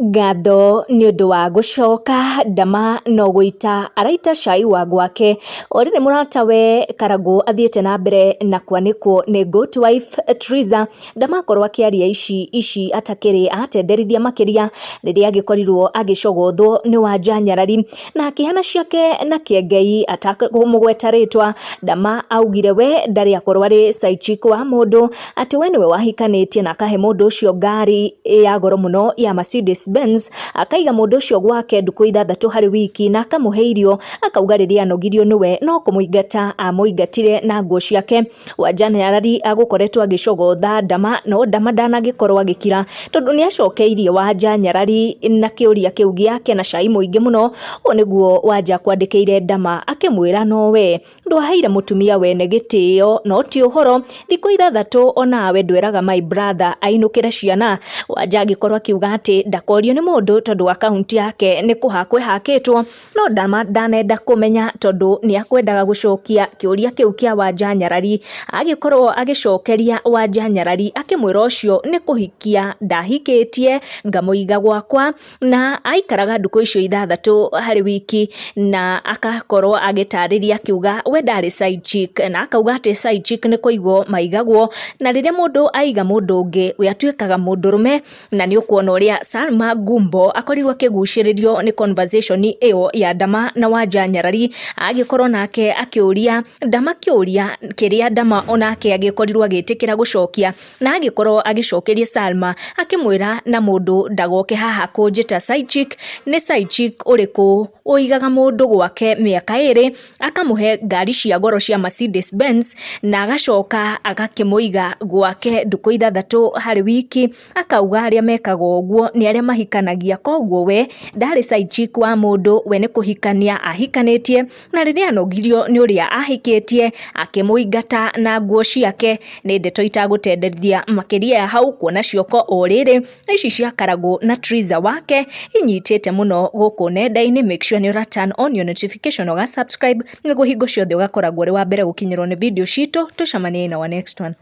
Ngatho nĩ ũndũ wa gũcoka Ndama no gũita araita cai wa gwake. O rĩrĩ mũratawe Karangũ athiĩte na mbere na kwanĩkwo nĩ good wife Triza. Ndama akorwo akĩaria ici ici atakĩrĩ atenderithia makĩria rĩrĩa agĩkorirwo agĩcogothwo nĩ Wanja Nyarari na akĩhana ciake na Kĩengei atakũmũgweta rĩtwa. Ndama augire we ndarĩ akorwo arĩ side chick wa mũndũ, atĩ we nĩwe wahikanĩtie na akahe mũndũ ũcio ngari ya goro mũno ya Mercedes Benz, akaiga mũndũ ũcio gwake ndukũ 6 harĩ wiki na akamũhe irio, akauga rĩrĩa anogirio nĩwe no kũmũingata amũingatire na nguo ciake. Wanja Nyarari agũkoretwo agĩcogotha Ndama no Ndama ndanagĩkorwo agĩkira tondũ nĩ acokeirie Wanja Nyarari na kĩũria kĩu gĩake na cai mũingĩ mũno. Ũũ nĩguo Wanja akwandĩkĩire Ndama akĩmwĩra nowe ndwaheire mũtumia wene gĩtĩo no ti ũhoro thikũ 6 onawe ndweraga my brother ainũkĩre ciana. Wanja agĩkorwo akiuga atĩ ndakorio nĩ mũndũ tondũ akaunti yake nĩ kũhakwo ĩhakĩtwo, no Ndama ndanenda kũmenya tondũ nĩ akwendaga gũcokia kĩũria kĩu kĩa Wanja Nyarari. Agĩkorwo agĩcokeria Wanja Nyarari akĩmwĩra ũcio nĩ kũhikia ndahikĩtie ngamũiga gwakwa, na aikaraga ndukũ icio 6 harĩ wiki, na akakorwo agĩtarĩria akiuga we ndarĩ side chick, na akauga atĩ side chick nĩ kũigwo maigagwo, na rĩrĩa mũndũ aiga mũndũ ũngĩ we atuĩkaga mũndũrũme. Na nĩ ũkuona ũrĩa Salma Gumbo akorirwo akĩgucĩrĩrio nĩ conversation ĩyo ya Ndama na Wanja Nyarari, agĩkorwo nake akĩũria Ndama kĩũria kĩrĩa Ndama onake agĩkorirwo agĩtĩkĩra gũcokia, na agĩkorwo agĩcokeria Salma akĩmwĩra na mũndũ ndagoke haha kũnjĩta side chick, nĩ side chick ũrĩkũ ũigaga mũndũ gwake mĩaka 2 akamũhe ngari cia goro cia Mercedes Benz na agacoka agakĩmũiga gwake ndukũ 6 harĩ wiki, akauga arĩa mekaga ũguo nĩ arĩa mahikanagia, koguo we ndarĩ side chick wa mũndũ, we nĩ kũhikania ahikanĩtie, na rĩrĩa anogirio nĩ ũrĩa ahikĩtie akĩmũingata na nguo ciake. Nĩ ndeto itagũtenderithia makĩria ya hau kuona cioko o rĩrĩ ici cia Karangũ na Triza wake inyitĩte mũno gũkũ nenda-inĩ. Make sure nĩ ũra turn on your notification, ũga subscribe nĩguo hingo ciothe ũgakoragwo ũrĩ wa mbere gũkinyĩrwo nĩ video citũ. Tũcemanie in our next one.